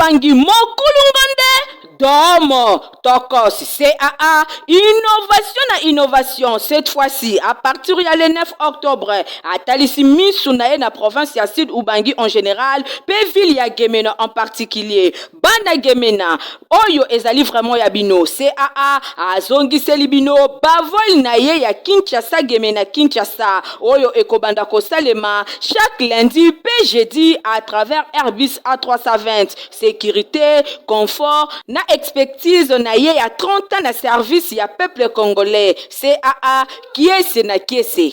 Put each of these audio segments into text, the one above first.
Ubangi mokulunga nde Domo Tokos CAA innovation na innovation, cette fois-ci à partir ya le 9 octobre, atalisi misu na ye na province ya Sud Ubangi en général pe ville ya Gemena en particulier. Bana Gemena, oyo ezali vraiment ya bino. CAA azongiseli bino bavol na ye ya Kinshasa Gemena Kinshasa, oyo ekobanda kosalema chaque lundi pe jeudi à travers Airbus A320. Sécurité, confort na expertise na ye ya 30 ans na service ya peuple congolais. CAA kiese na kiese.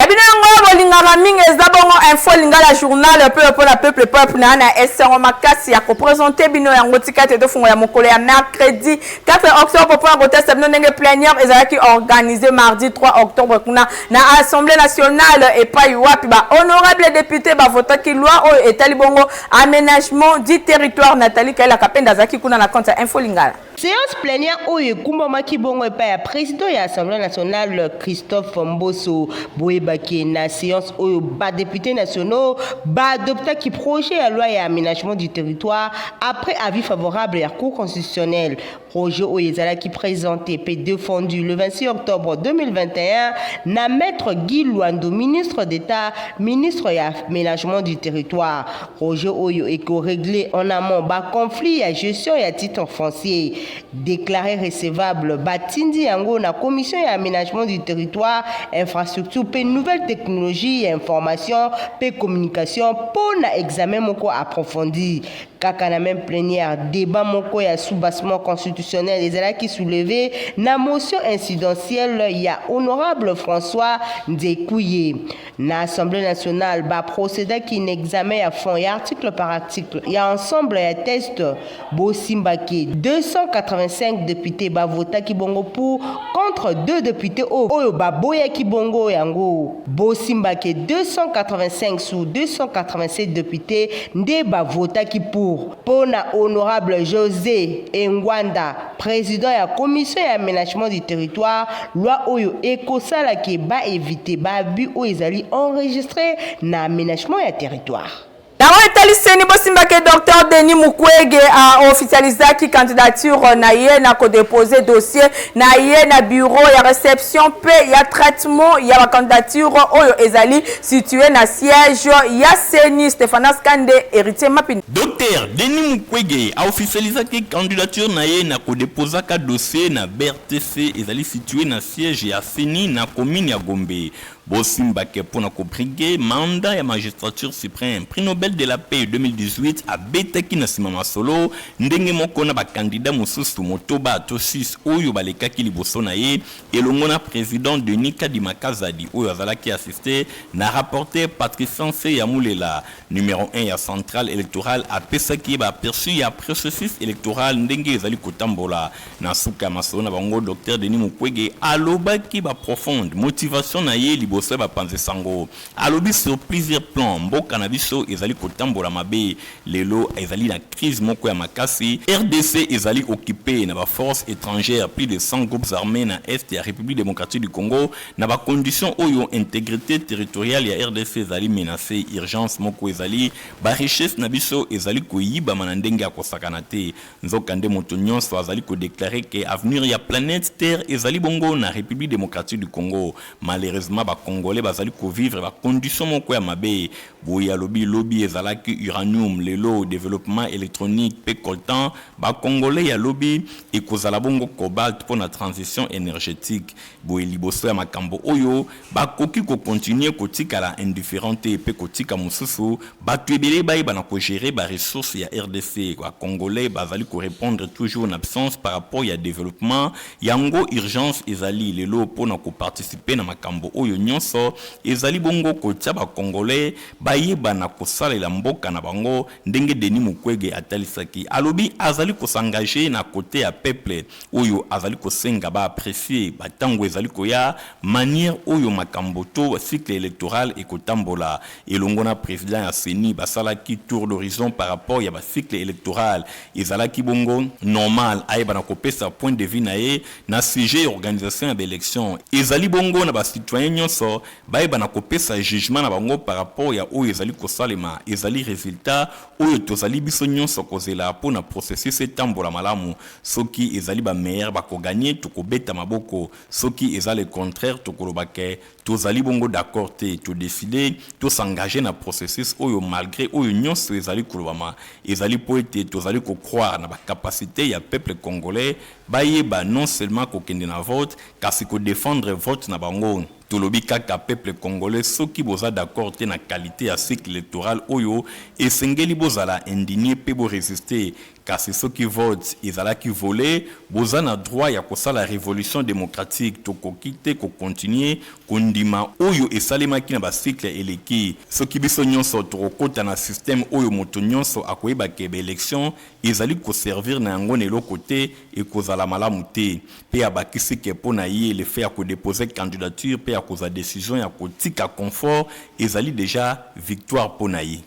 Bino yango bolingaka mingi, eza bongo Info Lingala Journal mpe mpona peuple peuple na esengo makasi ya koprésenter bino yango. Tika ete tofungola mokolo ya mercredi 4 octobre mpona kotesta bino ndenge plénière ezalaki organisé mardi 3 octobre kuna na Assemblée nationale, epai wapi bahonorable député bavotaki loi oyo etali bongo aménagement du territoire. Nathalie Kaelaka Penda azalaki kuna na compte ya Info Lingala. Séance plénière oyo ekumbamaki bongo epai ya président ya Assemblée nationale, Christophe Mboso. Boyebaki na séance oyo, badéputés nationaux baadoptaki projet ya loi ya aménagement du territoire après avis favorable ya Cour constitutionnelle. Projet oyo ezalaki présenté mpe défendu le 26 octobre 2021 na maître Guy Loando, ministre d'État, ministre ya aménagement du territoire. Projet oyo ekorégler en amont baconflit ya gestion ya titre foncier. Déclaré recevable, batindi yango na commission ya aménagement du territoire, infrastructure mpe nouvelle technologie ya information mpe communication mpo na examen moko approfondi. Kaka na même plénière, débat moko ya soubassement constitutionnel ezalaki soulevé na motion incidentielle ya honorable François Nzekuye. Na Assemblée nationale, baprocédaki na examen ya fond ya article par article ya ensemble ya texte. Bosimbaki 285 députés bavotaki bongo pour, contre deux députés oyo baboyaki bongo yango. Bosimbaki 285 sur 287 députés nde bavotaki pour. Mpo na honorable José Engwanda, président ya commission ya aménagement du territoire, loi oyo ekosalaki baéviter baabus oyo ezali enregistré na aménagement ya territoire. Yango etali CENI. Bosimbaki Dr Denis Mukwege aofficialisaki candidature na ye na kodépose dossier na ye na bureau ya réception mpe ya traitement ya bacandidature oyo ezali situé na siège ya CENI. Stéphanas Kande, Héritier Mapini. Dr Denis Mukwege aofficialisaki candidature na ye na kodepozaka dossier na BRTC ezali situé na siège ya CENI na commune ya Gombe. Bosimbake mpona kobriguer mandat ya magistrature suprême, prix Nobel de la paix 2018 abetaki na nsima masolo ndenge moko na bakandida mosusu motoba to 6 oyo balekaki liboso na ye, elongo na président Denis Kadima Kazadi oyo azalaki assisté na rapporteur Patricien ya Mulela. Numéro 1 ya centrale électorale apesaki ye baaperçu ya processus électoral ndenge ezali kotambola. Na suka ya masolo na bango, Dr Denis Mukwege alobaki baprofonde motivation na ye liboso ya bapanzi sango. Alobi sur plusieurs plans, mboka na biso ezali kotambola mabe. Lelo ezali na crise moko ya makasi. RDC ezali occupé na baforce étrangère, plus de 100 groupes armés na est ya République démocratique du Congo. Na bacondition oyo, intégrité territoriale ya RDC ezali menacé. Urgence moko ezali, barichesse na biso ezali koyibama na ndenge ya kosakana te. Nzokande moto nyonso azali kodéclarer ke avenir ya planète Terre ezali bongo na République démocratique du Congo. Malheureusement, bacongolais bazali kovivre bacondition moko ya mabe. Boye alobi, lobi ezalaki uranium, lelo développement électronique mpe coltan. Bacongolais ya lobi ekozala bongo cobalt mpo na transition énergétique. Boye liboso ya makambo oyo, bakoki kocontinuer kotikala indifférent te mpe kotika mosusu bato ebele bayeba na kogérer baressource ya RDC. Bacongolais bazali korépondre toujours na absence par rapport ya développement. Yango urgence ezali lelo mpona koparticiper na makambo oyo nyonso ezali bongo kotia bacongolais bayeba na kosalela mboka na bango. Ndenge Denis Mukwege atalisaki, alobi azali kos'engager na côté ya peuple oyo azali kosenga baapprécier batango ezali koya, manière oyo makambo to cycle électoral ekotambola. Elongo na président ya CENI, basalaki tour d'horizon par rapport ya bacycle électoral. Ezalaki bongo normal ayeba na kopesa point de vue na ye na sujet ya organisation ya baélection. Ezali bongo na bacitoyen nyonso. nyonso bayeba na kopesa jugement na bango par rapport ya oyo ezali kosalema. Ezali resultat oyo tozali biso nyonso kozela mpo na processus etambola malamu. Soki ezali ba meilleurs bakogagner, tokobeta maboko. Soki eza le contraire, tokoloba ke tozali bongo d'accord te. Todécider tos'engager na processus oyo malgré oyo nyonso ezali kolobama. Ezali mpo ete tozali kocroire na bacapacité ya peuple congolais bayeba non seulement kokende na vote, kasi kodéfendre vote na bango. Tolobi kaka peuple congolais, soki boza d'accord te na qualité ya cycle électoral oyo, esengeli bozala indigné mpe borésister. Kasi soki vote ezalaki volé, boza na droit ya kosala révolution démocratique. Tokoki te kocontinuer kondima oyo esalemaki na bacycle eleki. Soki biso nyonso tokokɔta na système oyo moto nyonso akoyeba ke baélection ezali koservir na yango na eloko te, ekozala malamu te. Mpe abakisi ke mpo na ye, le fait ya kodéposer candidature mpe ya kozwa décision ya kotika confort ezali déjà victoire mpo na ye.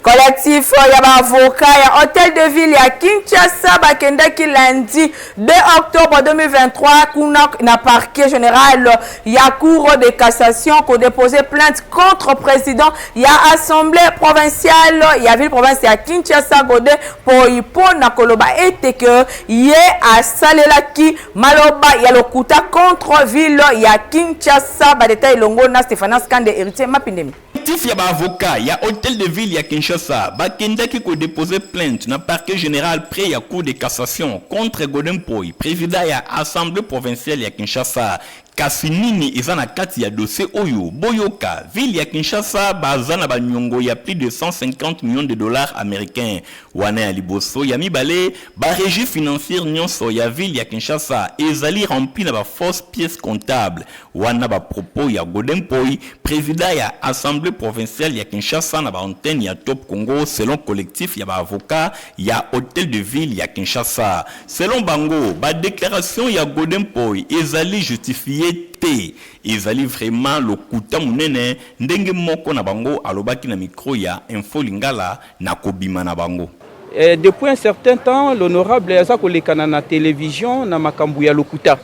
Collectif ya baavocat ya Hôtel de Ville ya Kinshasa bakendaki lundi 2 octobre 2023 kuna na parquet général ya Cour de cassation kodéposer plainte contre président ya Assemblée provinciale ya ville province ya Kinshasa, Godé Mpoyi, mpo na koloba ete ke ye asalelaki maloba ya lokuta contre ville ya Kinshasa. Badétails elongo na Stéphanas Kande, Héritier Mapindemi. Collectif ya baavocat ya Hôtel de Ville ya Kinshasa bakendaki kodéposer plainte na parquet général près ya Cour de cassation contre Godé Mpoyi, président ya Assemblée provinciale ya Kinshasa. Kasi nini eza na kati ya dossier oyo? Boyoka, ville ya Kinshasa baza na baniongo ya plus de 150 millions de dollars américains. Wana ya liboso. Ya mibale, baregistre financière nyonso ya ville ya Kinshasa ezali rempli na bafausse pièce comptable. Wana bapropos ya Godé Mpoyi, président ya Assemblée provinciale ya Kinshasa, na baantenne ya Top Congo. Selon collectif ya baavocat ya Hôtel de Ville ya Kinshasa, selon bango, badéclaration ya Godé Mpoyi ezali justifié te, ezali vraiment lokuta monene, ndenge moko na bango alobaki na micro ya Info Lingala na kobima na bango. Et depuis un certain temps, l'honorable aza kolekana na télévision na makambo ya lokuta.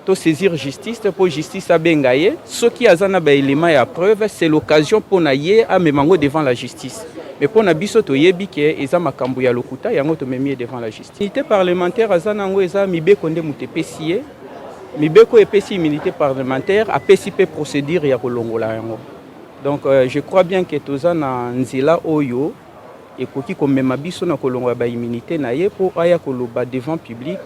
Tosaisir justice mpo justice abenga ye. Soki aza na baélément ya preuve, c'est l'occasion mpo na ye amema yango devant la justice. Mais mpo na biso, toyebi ke eza makambo ya lokuta, yango tomemi ye devant la justice. Immunité parlementaire aza nango, eza mibeko nde moto epesi ye. Mibeko epesi immunité parlementaire, apesi mpe procédure ya kolongola yango. Donc je crois bien ke toza na nzela oyo ekoki komema biso na kolongola baimmunité na ye mpo aya koloba devant public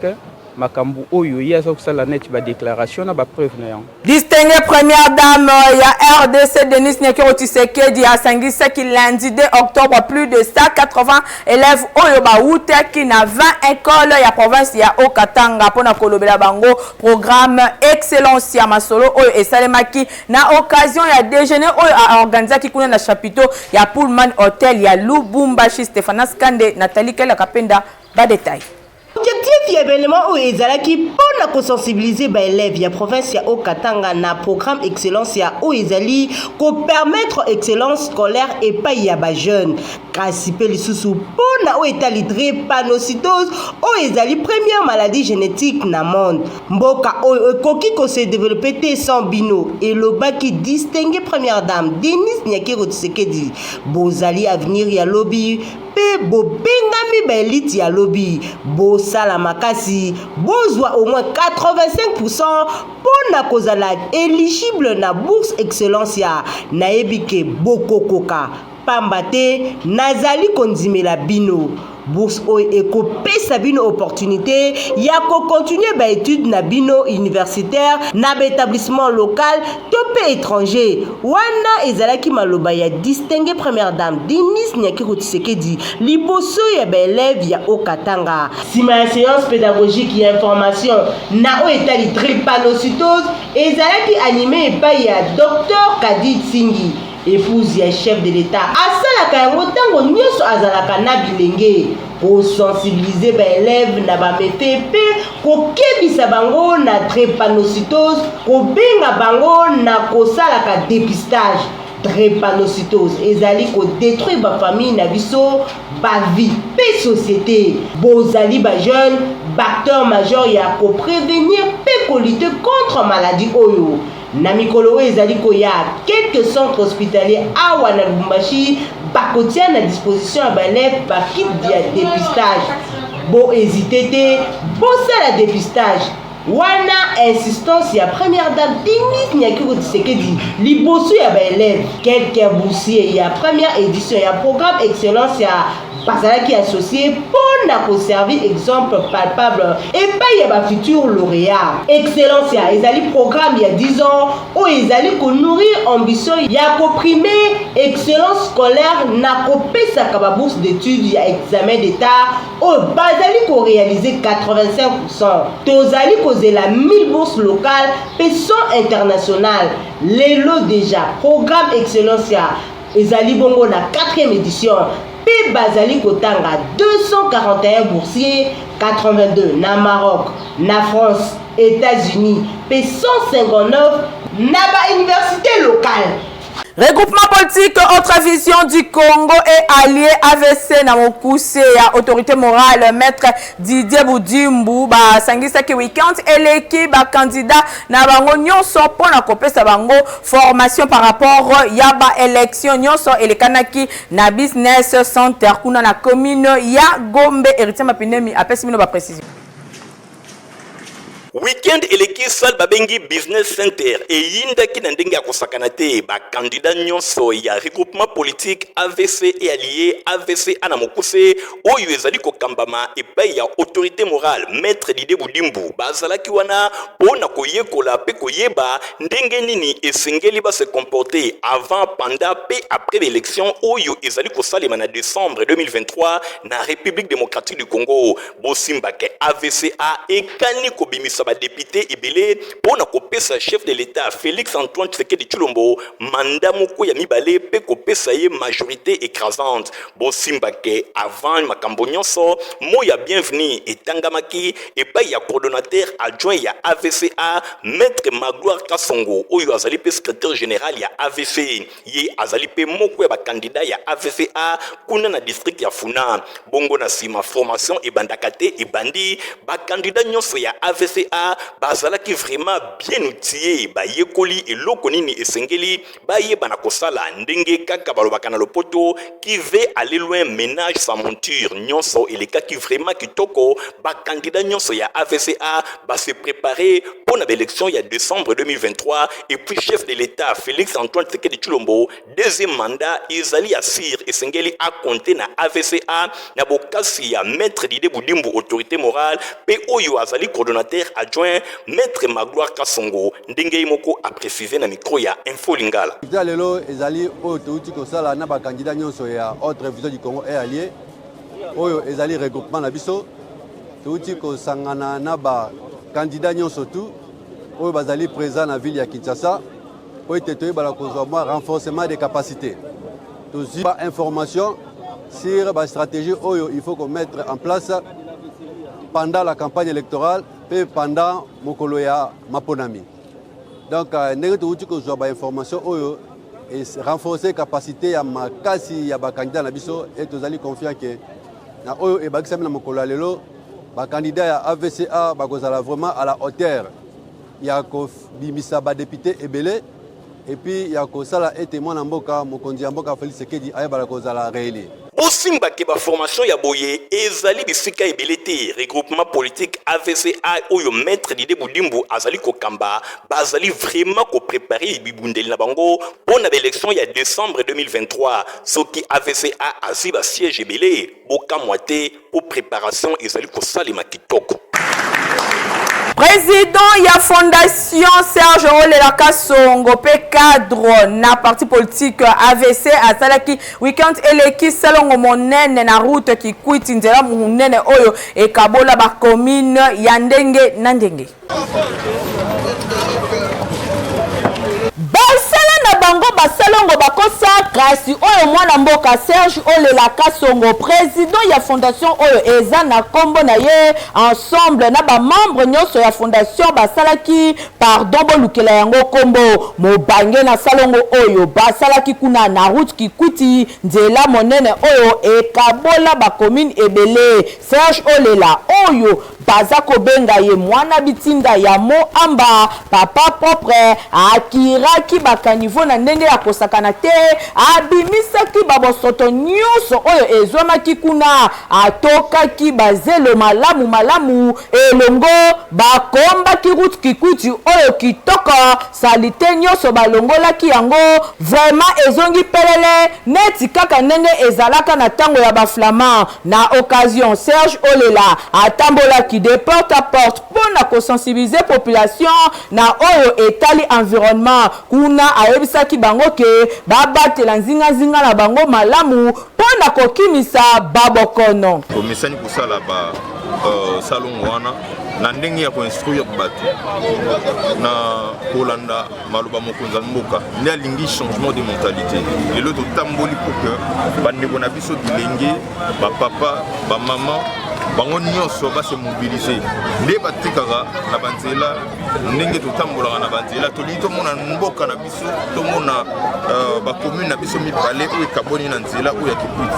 makambo oyo ye aza kosala neti badéclaration na bapreuve na yango. Distinguée première dame ya RDC, Denise Nyakeru Tshisekedi, asangisaki lundi 2 octobre plus de 180 élèves oyo bawutaki na 20 école ya province ya Haut-Katanga mpona kolobela bango programme Excellence ya masolo oyo esalemaki na occasion ya déjeuner oyo aorganizaki kuna na chapiteau ya Pullman Hotel ya Lubumbashi. Stéphanas Kande, Nathalie Kela Kapenda, badétails. Objectif ya événement oyo ezalaki mpo na kosensibiliser baélève ya province ya Haut-Katanga na programme Excellence ya oyo ezali kopermettre excellence scolaire epai ya bajeune, kasi mpe lisusu mpo na oyo etali drépanocytose oyo ezali première maladie génétique na monde. Mboka oyo ekoki kose développer te sans bino, elobaki distinguée première dame Denise Nyakeru Tshisekedi. Bozali avenir ya lobi mpe bobengami baélite ya lobi. Bosala makasi, bozwa au moins 85 mpo na kozala éligible na bourse Excellence ya. Nayebi ke bokokoka, pamba te nazali kondimela bino. Bourse oyo ekopesa bino opportunité ya kocontinuer baétude na bino universitaire na baétablissement local to mpe étranger. Wana ezalaki maloba ya distinguée première dame Denise Nyakeru Tshisekedi liboso ya baélève ya Haut-Katanga. Nsima ya séance pédagogique ya information na oyo etali drépanocytose ezalaki animé epai ya Dr Kadi Tsingi, épouse ya chef de l'État, asalaka yango ntango nyonso azalaka na bilenge kosensibiliser baélève na bamete mpe kokebisa bango na drépanocytose, kobenga bango na kosalaka dépistage. Drépanocytose ezali kodétruire bafamille na biso, bavie mpe société. Bozali bajeune, baacteur majeur ya koprévenir mpe kolutter contre maladie oyo. Na mikolo oyo ezali koya, quelques centres hospitaliers awa na Lubumbashi bakotia na disposition ya ba elèves ba kits ya depistage. Bo hesiter te, bosala depistage. Wana insistance ya première dame Denise Nyakeru Tshisekedi liboso ya ba elèves. Quelques boursiers ya première edition ya programme Excellence ya bazalaki associe mpo na koservir exemple palpable epai ya ba futurs laureats. Excellencia ezali programme ya 10 ans oyo ezali ko nourrir ambition ya ko primer excellence scolaire na kopesaka ba bourses d'etudes ya examen d'Etat oyo bazali ko realiser 85%. Tozali kozela 1000 bourses locales mpe 100 internationales. Lelo dejà programme Excellencia ezali bongo na quatrième edition mpe bazali kotanga 241 boursiers, 82 na Maroc, na France, Etats-Unis mpe 159 na ba universités locales. Regroupement politique Autre Vision du Congo et allié AVC na mokuse ya autorité morale maître Didier Budimbu basangisaki week-end eleki ba candidat na bango nyonso mpo na kopesa bango formation par rapport ya ba élection nyonso elekanaki na business center kuna na commune ya Gombe. Héritier Mapinemi apesi bino ba précision. Weekend eleki, salle babengi Business Center eyindaki na ndenge ya kosakana te. Bakandida nyonso ya regroupement politique AVC et allié, AVCA na mokuse, oyo ezali kokambama epai ya autorité morale maître Didier Budimbu, bazalaki wana mpo na koyekola mpe koyeba ndenge nini esengeli base comporter avant, pendant mpe après l'élection oyo ezali kosalema na décembre 2023 na République démocratique du Congo. Bosimbake AVCA ekani kobimisa badéputés ebele mpo na kopesa chef de l'État Félix Antoine Tshisekedi Tshilombo mandat moko ya mibale mpe kopesa ye majorité écrasante. Bosimbake avant makambo nyonso, mot ya bienvenu etangamaki epai ya coordonnateur adjoint ya AVCA, maître Magloire Kasongo, oyo azali mpe secrétaire général ya AVC. Ye azali mpe moko ya bakandida ya AVCA kuna na district ya Funa. Bongo na nsima, formation ebandaka te, ebandi. Bakandida nyonso ya AVCA bazalaki vraiment bien outillé. Bayekoli eloko nini esengeli bayeba na kosala. Ndenge kaka balobaka na lopoto, qui veut aller loin ménage sa monture. Nyonso elekaki vraiment kitoko. Bakandida nyonso ya AVCA base préparé mpo na baélection ya décembre 2023 et puis chef de l'État Félix Antoine Tshisekedi Tshilombo, deuxième mandat ezali ya sûr. Esengeli acompter na AVCA na bokasi ya maître Didier Budimbu, autorité morale, mpe oyo azali coordonnateur adjoint, maître Magloire Kasongo, ndenge ye moko aprécise na micro ya Info Lingala. Ya lelo ezali oyo touti kosala na bakandida nyonso ya Autre Vision du Congo et allié, oyo ezali regroupement na biso. Touti kosangana na bakandida nyonso tu oyo bazali présent na ville ya Kinshasa po ete toyebala kozwa mwa renforcement des capacités. Tozwi bainformation sur bastratégie oyo il faut komettre en place pendant la campagne électorale mpe pendant mokolo ya maponami. Donc ndenge touti kozwa bainformation oyo, renforcer capacité ya makasi ya bakandida na biso, e tozali confiant ke na oyo ebakisami na mokolo ya lelo, bakandida ya AVCA bakozala vraiment à la hauteur ya kobimisa badéputés ebele et puis ya kosala ete mwana mboka, mokonzi ya mboka Félix Tshisekedi, ayebala kozala réélu. Bosimbake baformation ya boye ezali bisika ebele te. Regroupement politique AVCA oyo maître Didier Budimbu azali kokamba, bazali vraiment kopréparer bibundeli na bango mpo na baélection ya décembre 2023. Soki AVCA azwi basiège ebele, bokamwa te, mpo préparation ezali kosalema kitoko. Président ya fondation Serge Olela Kasongo mpe cadre na parti politique AVC asalaki weekend eleki salongo monene na route Kikwiti, nzela monene oyo ekabola bacommune ya ndenge na ndenge. Basala na bango ba salongo bakosa kasi oyo mwana mboka Serge Olela Kasongo president ya fondation oyo eza na kombo na ye ensemble na ba membres nionso ya fondation basalaki pardon bolukela yango kombo mobange na salongo oyo basalaki kuna na route Kikwiti nzela monene oyo ekabola ba commune ebele Serge Olela oyo Baza kobenga ye muana bitinda ya Mo Amba, papa propre, akiraki ba caniveaux na ndenge ya kosakana te, abimisaki ba bosoto nionso oyo ezuamaki kuna, atokaki ba zelo malamu malamu elongo bakombaki route Kikwiti oyo kitoko, salite nionso balongolaki yango, vraiment ezongi pelele neti kaka ndenge ezalaka na tango ya ba flamands. Na occasion, Serge Olela atambolaki de porte à porte mpo na ko sensibiliser population na oyo etali environnement. Kuna ayebisaki bango ke babatela nzinganzinga na bango malamu mpo na kokimisa ba bokono. Tomesani kosala ba salongo wana na ndenge ya ko instruire bato na kolanda maloba mokonzi ya mboka nde alingi changement de mentalité. Lelo totamboli pour que bandeko na biso bilenge, bapapa, bamama, bango nyonso base mobiliser nde batekaka na banzela, ndenge totambolaka na banzela. Tolingi tomona mboka na biso, tomona bacommune na biso mibale oyo ekabwani na nzela oyo ya Kikwit,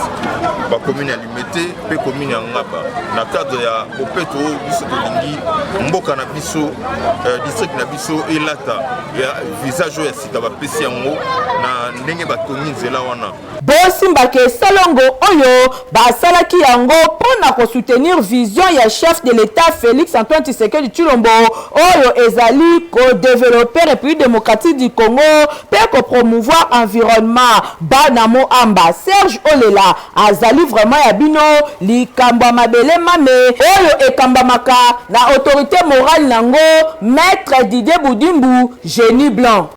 bacommune ya Limete mpe commune ya Ngaba, na cadre ya bopeto oyo biso tolingi mboka na biso, district na biso elata ya visage oyo ya sika bapesi yango na ndenge batongi nzela wana. Bosimbake salongo oyo basalaki yango mpo na ko soutenir vision ya chef de l'Etat Felix Antoine Tshisekedi Tshilombo oyo ezali ko developper Republique democratique du Congo mpe ko promouvoir environnement. Bana Moamba, Serge Olela azali vraiment ya bino, likambo ya mabele mame oyo ekambamaka na autorite morale nango Maitre Didier Budimbu, genie blanc.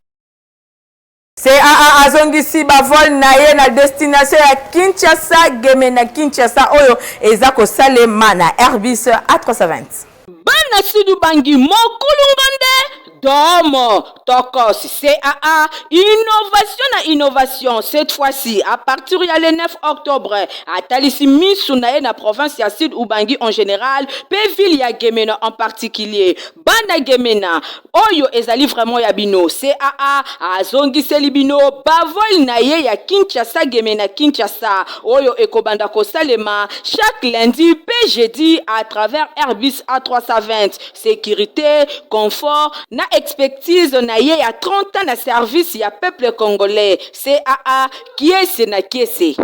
CAA azongisi ba vol na ye na destination ya Kinshasa, Gemena Kinshasa oyo eza kosalema na Airbus A320. Bana Sud Ubangi mokulunga nde Domo Tokos CAA innovation na innovation cette fois-ci à partir ya le 9 octobre atalisi misu na ye na province ya Sud Ubangi en général pe ville ya Gemena en particulier. Bana Gemena oyo ezali vraiment ya bino CAA azongiseli bino ba vol na ye ya Kinshasa Gemena Kinshasa oyo ekobanda kosalema chaque lundi pe jeudi à travers Airbus A320. Securite, confort na expertise na ye ya 30 ans na service ya peuple congolais. CAA kiese na kiese.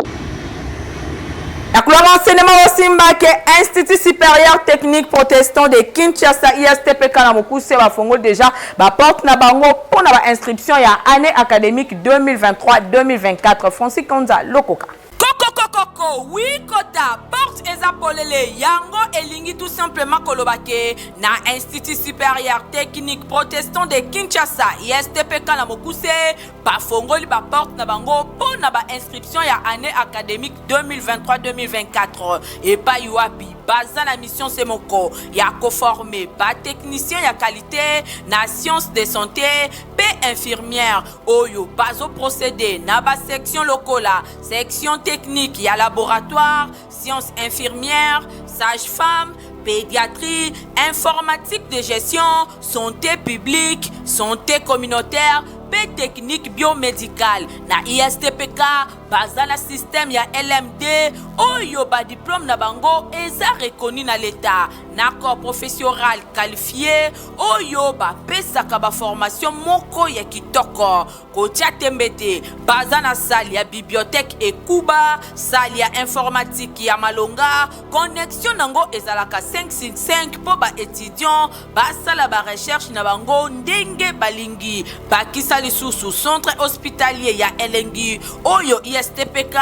Na couloir enseignement osimba ke Institut supérieur technique protestant de Kinshasa ISTPK na mokuse bafongoli déjà ba porte na bango mpo na ba inscription ya année académique 2023-2024. Francis Kanza Lokoka. Kokokokoko oui kota porte eza polele yango elingi tout simplement koloba ke na Institut supérieur technique protestant de Kinshasa ISTPK na mokuse bafongoli ba porte na bango mpo na ba inscription ya année académique 2023-2024 epai wapi baza na mission se moko ya koforme ba technicien ya qualité na science de santé mpe infirmière oyo bazo procéder na ba section lokola section technique ya laboratoire, science infirmière, sage-femme, pédiatrie, informatique de gestion, santé publique, santé communautaire mpe technique biomédicale. Na ISTPK baza na système ya LMD oyo ba diplôme na bango eza reconnu na l'État na corps professoral qualifié oyo bapesaka ba formation moko ya kitoko. Kotia tembe te, baza na salle ya bibliothèque ekuba, salle ya informatique ya malonga, connexion nango ezalaka 5 sur 5 mpo ba étudiants basala ba recherche na bango ndenge balingi. Bakisa lisusu centre hospitalier ya Elengi oyo ISTPK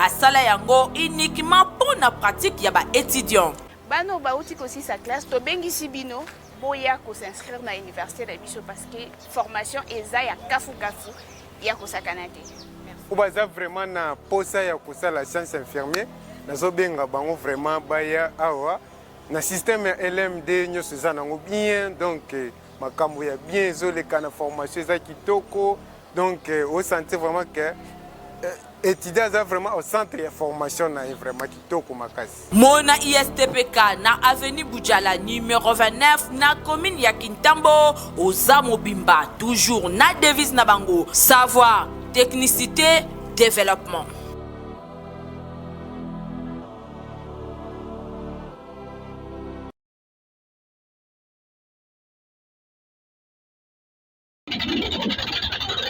asala yango uniquement mpo na pratique ya ba étudiants. Bana oyo bauti kosisa classe, tobengisi bino boya kos'inscrire na université na biso parce que formation eza ya kafu-kafu ya kosakana te. Oyo baza vraiment na posa ya kosala science infirmier, nazobenga bango vraiment baya awa na système ya LMD, nyonso eza nango bien, donc makambo ya bien ezoleka na formation eza kitoko. Donc osentir vraiment que étudiant aza vraiment au centre ya formation na ye, vraiment kitoko makasi. Mona ISTPK na avenue Budjala numéro 29 na commune ya Kintambo, oza mobimba toujours na devise na bango savoir, technicité, développement.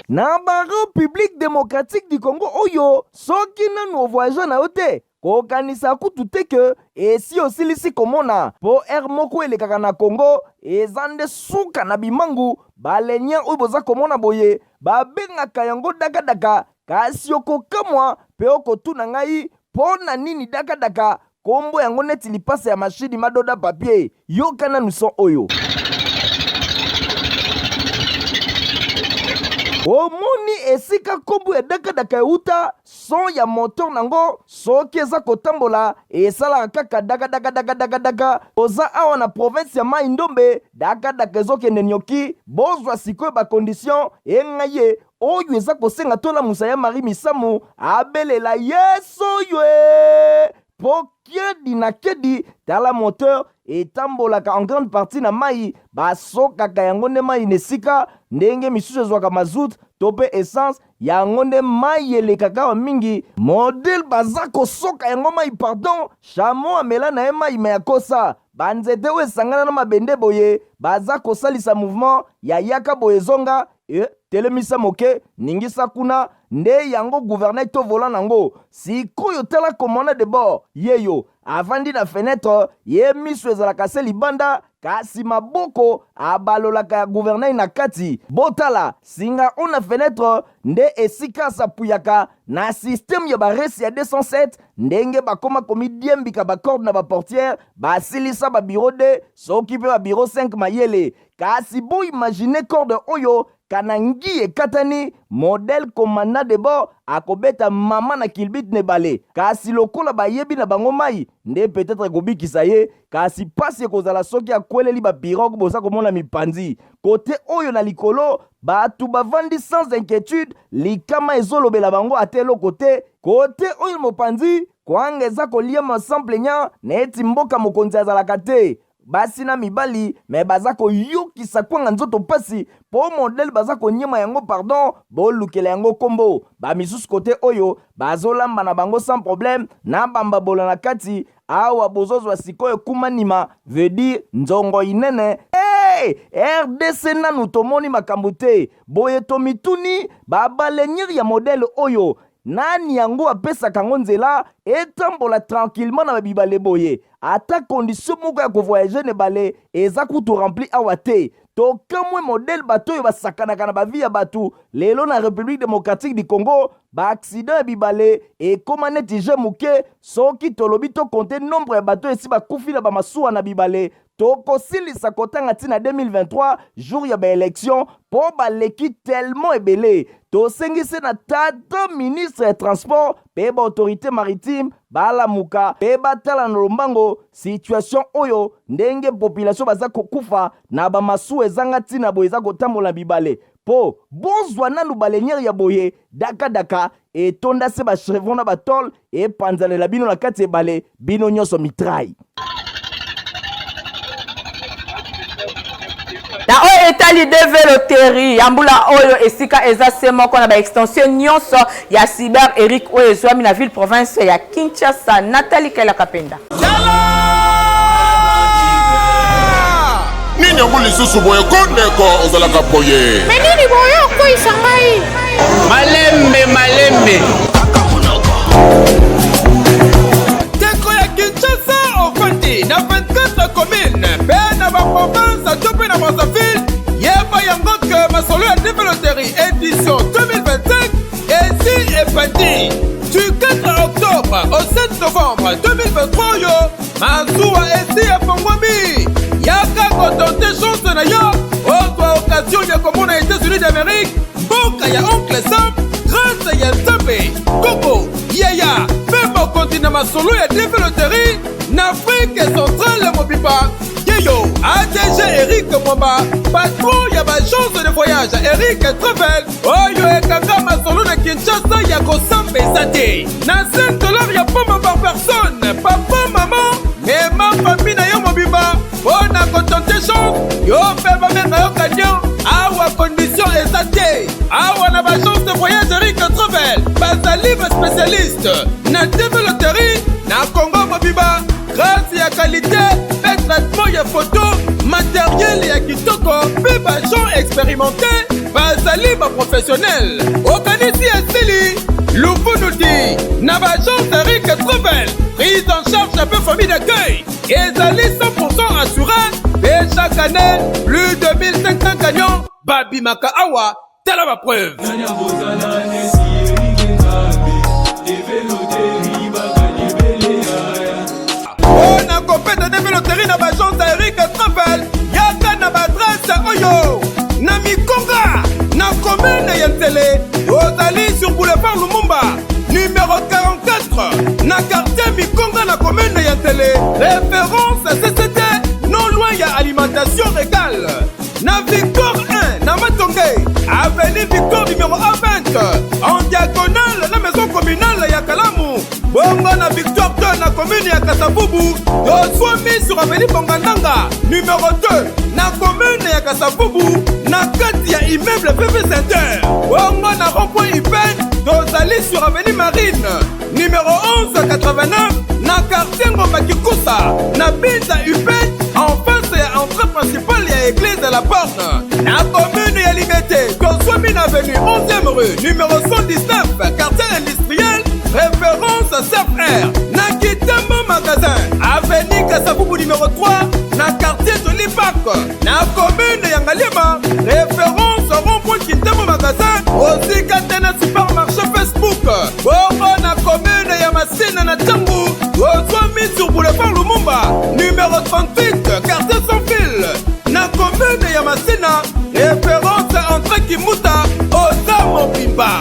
Na ba Republique Democratique du Congo oyo, soki nanu ovoyagea na yo te, kokanisa kutu te que esi osilisi komona, po heure moko elekaka na Congo eza nde suka na bimangu. Ba lenière oyo boza komona boye babengaka yango dakadaka, kasi okokamwa pe okotuna ngai po na nini dakadaka, kombo yango neti lipasa ya mashini madoda papier. Yoka nanu son oyo. Omoni esika kombo ya dakadaka euta? Son ya moteur nango soki eza kotambola esalaka kaka dakadakadakadakadaka. Toza awa na province ya Mai Ndombe, dakadaka ezokende nioki. Bozwa sikoyo ba condition engai ye oyo eza kosenga tolamusa ya Marie Misamu abelela Yesu oyo e po kiedi na kiedi. Tala, moteur etambolaka en grande partie na mai, basokaka yango nde mai na esika ndenge misusu ezwaka mazout to mpe essence. Yango nde mai elekaka awa mingi. Modèle baza kosoka yango mai, pardon, chameau amela na ye mai me akosa banzete oyo esangana na mabende boye, baza kosalisa mouvement ya yaka boye ezonga e telemisa moke, ningisa kuna nde yango gouvernail to volant nango. Sikoyo tala commandant de bord yeyo avandi na fenêtre, ye miso ezalaka se libanda, kasi maboko abalolaka ya gouvernail na kati. Botala singa oyo na fenêtre nde esika asapuyaka na système ya baresi ya 207, ndenge bakoma komidiembika bacorde na baportière, basilisa babureau 2 soki mpe babureau 5 mayele. Kasi boimagine corde oyo kana ngi ekatani, modèle commandant de bord akobeta mama na kilbit na ebale. Kasi lokola bayebi na bango mai nde peut-être ekobikisa ye, kasi pasi ekozala soki akweleli bapirogue. Boza komona mipanzi kote oyo na likolo, bato bavandi sans inquiétude, likama ezolobela bango ata eloko te. Kote oyo mopanzi, kwanga eza koliama sans plaignant, neti mboka mokonzi azalaka te. Basi na mibali me baza koyokisa kwanga nzoto mpasi mpo modèle baza konyema yango, pardon, bolukela yango nkombo. Bamisusu kote oyo bazolamba na bango sans problème na bambabola na kati. Awa bozozwa sikoyo kumanima, veut dire nzongo inene. Hey, RDC nanu tomoni makambo te boye. Tomituni, babaleinière ya modèle oyo, nani yango apesaka yango nzela etambola tranquillement na babibale boye? Ata condition moko ya kovoyage na ebale eza kutu rempli awa te. Tokamwe modèle bato oyo basakanaka na bavie ya bato. Lelo na République Démocratique du Congo, baaccident ya bibale ekóma neti jeu moke. Soki tolobi tokonte nombre ya bato esi bakufi na bamasuwa na bibale, tokosilisa kotanga ntina 2023 jour ya baélection, mpo baleki tellement ebele. Tosengisi na tata ministre ya transport mpe baautorité maritime balamuka mpe batala na lombango situation oyo, ndenge population baza kokufa na bamasuwa ezanga ntina boye eza kotambola na bibale. Mpo bozwa nanu baleinière ya boye, dakadaka etonda se bachevron na batole, epanzalela bino na kati ebale, bino nyonso mitraille. Na oyo etali DV loterie ya mbula oyo, esika eza se moko na baextension nyonso ya Cyber Eric oyo ezwami na ville province ya Kinshasa. Nathalie Kaila Kapenda. Nini yango lisusu boye ko, ndeko? Ozalaka boye. Me nini boye okweyisa ngai? Malembe malembe. Ndeko ya Kinshasa, ofandi na 24 commune mpe na baprovince to mpe na Brazzaville, yeba yango ke masolo ya DV Loterie édition 2025 esi ebandi du 4 octobre au 7 novembre 2023. Oyo masuwa esi efongwami, yaka kotenter chance na yo, ozwa occasion ya komona États-Unis d'Amérique, mboka ya oncle Sam, grâce ya Nzambe, koko, yaya mpe mokonzi na masolo ya DV Loterie na Afrique centrale mobimba. Yeyo. ADG Eric Mwamba, patron ya baagence de voyage Eric Travel, oyo ekanga masolo na Kinshasa ya kosamba eza te. Na 5 dollars ya pamba par personne, papa, mama, mema famille na yo mobimba mpo na kotente chance, yo mpe babenga yo camion. Awa condition eza te. Awa na baagence de voyage Eric Travel bazali ba spécialiste na TV loterie na Congo mobimba grâce ya qualité mpe traitement ya photo, matériel ya kitoko mpe baagent expérimenté bazali baprofessionnel. Okanisi esili lufunu ti na baagence Eric Travel, prise en charge mpe famille d'accueil ezali 100% assuré mpe chaque année plus de 1500 camions babimaka awa. Tala bapreuve. Mpo na kopeta DV loterie na baagence ya Eric Travel, yaka na baadresse oyo: na Mikonga, na commune ya Nsele, ozali sur boulevard Lumumba numéro 44, na quartier Mikonga, na commune ya Nsele, référence CCT, non loin ya Alimentation Régale. Na Victoire 1, na Matonge, avenue Victoire numéro A20, en diagonale na maison communale ya Kalamu. Bongo na Victoire 2, na commune ya Kasavubu, tozwami sur avenue Bongandanga numéro 2, na commune ya Kasavubu, na kati ya immeuble PP Center. Bongo na rond-point Ipen, tozali sur avenue Marine numéro 1189, na quartier Ngomba Kikusa, na Binza Upen, en face ya entrée principale ya église de la Borne. Na commune ya Limete, tozwami na avenue 11e rue numéro 119, quartier industriel, référence CFR. Na Kitambo magasin, avenue Kasavubu numéro 3, na quartier Joli Park, na commune ya Ngaliema, référence rond-point Kintambo magasin, osika te na supermarché Facebook. Bongo na commune ya Masina, na Tshangu, tozwami sur boulevard Lumumba numéro 38, quartier sans fil, na commune ya Masina, référence entrée Kimuta. Oza mobimba.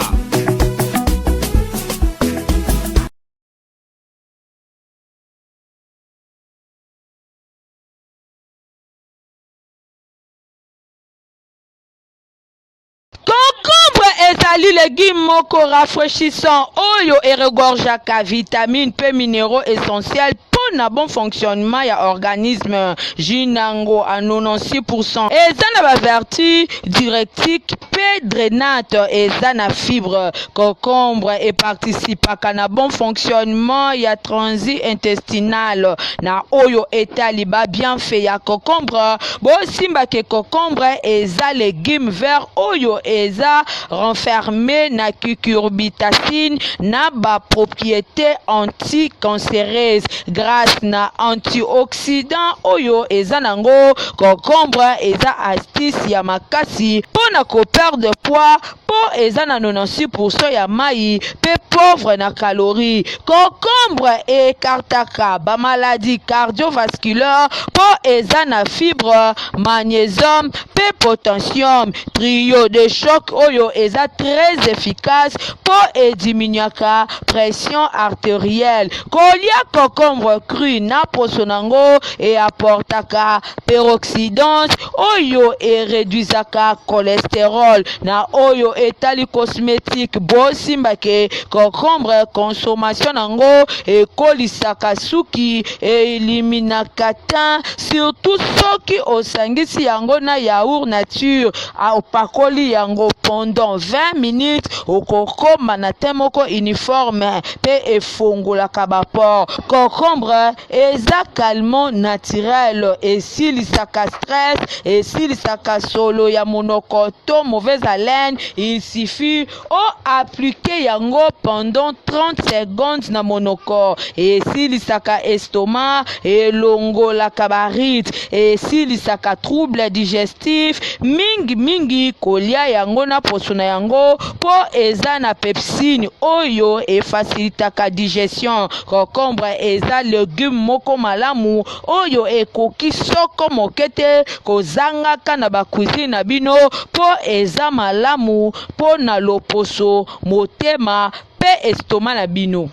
Concombre ezali légume moko rafraîchissant oyo eregorgeaka vitamine mpe minéraux essentiels mpo na bon fonctionnement ya organisme. Jus nango a 96% eza na bavertu diurétique mpe drainante, eza na fibre. Concombre eparticipaka na bon fonctionnement ya transit intestinal. Na oyo etali babienfait ya concombre, bosimbake concombre eza légume vert oyo eza renfermé na cucurbitacine na bapropriété anticancéreuse. Grâce na antioxydant oyo eza nango, concombre eza astuce ya makasi mpo na koperdre poids, mpo eza na 96% ya mai mpe pauvre na calorie. Concombre ekartaka bamaladi cardiovasculaire mpo eza na fibre, magnésium mpe potassium, trio de choc oyo eza très efficace mpo ediminuaka pression artérielle. Kolia concombre cru na poso nango eapportaka peroxydase oyo ereduisaka cholestérol. Na oyo etali cosmétique, bosimbake concombre consommation nango ekolisaka suki, eliminaka teint, surtout soki osangisi yango na yaourt nature, opakoli yango pendant 20 minutes, okokoma na teint moko uniforme mpe efongolaka bapores. Concombre eza calmant naturel, esilisaka stress, esilisaka solo ya monoko to mauvaise haleine. Il suffit oappliquer yango pendant 30 secondes na monoko. Esilisaka estomac, elongolaka barides, esilisaka trouble digestif. Mingimingi kolia yango na poso na yango mpo eza na pepsine oyo efacilitaka digestion. Concombre eza légume moko malamu oyo ekoki soko moke te kozangaka na bacuisine na bino, mpo eza malamu mpo na loposo, motema mpe estomac na bino.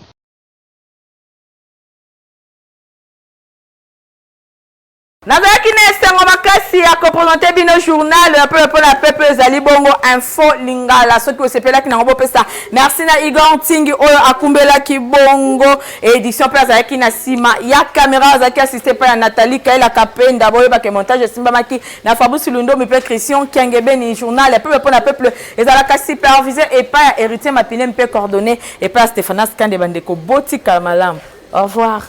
Nazalaki na esengo makasi ya kopresente bino journal ya peuple mpo na peuple ezali bongo info lingala. Soki osepelaki nango bopesa merci na Igor Ntingi oyo akumbelaki bongo edition mpe azalaki na nsima ya kamera, azalaki assiste mpe ya Nathalie Kaela Kapenda. Boyebake montage esimbamaki na Fabrice Lundomi mpe Christian Kiangebeni. Journal ya peuple mpo na peuple ezalaka supervisé epai ya Héritier Mapine mpe coordonné epai ya Stephanas Kande. Bandeko, botikala malamu, au revoir.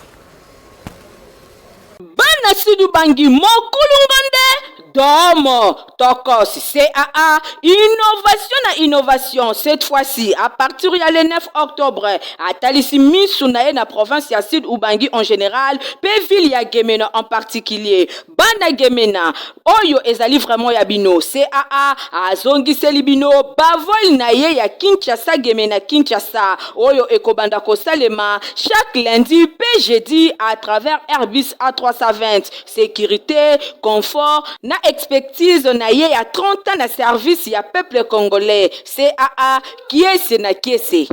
Bana Sud-Ubangi mokulunga nde Domo Tokos CAA innovation na innovation cette fois-ci à partir ya le 9 octobre atalisi misu na ye na province ya Sud Ubangi en général pe ville ya Gemena en particulier. Bana Gemena, oyo ezali vraiment ya bino. CAA azongiseli bino bavol na ye ya Kinshasa Gemena Kinshasa oyo ekobanda kosalema chaque lundi pe jeudi à travers Airbus A320. Sécurité, confort na expertise na ye ya 30 ans na service ya peuple congolais. CAA kiese na kiese.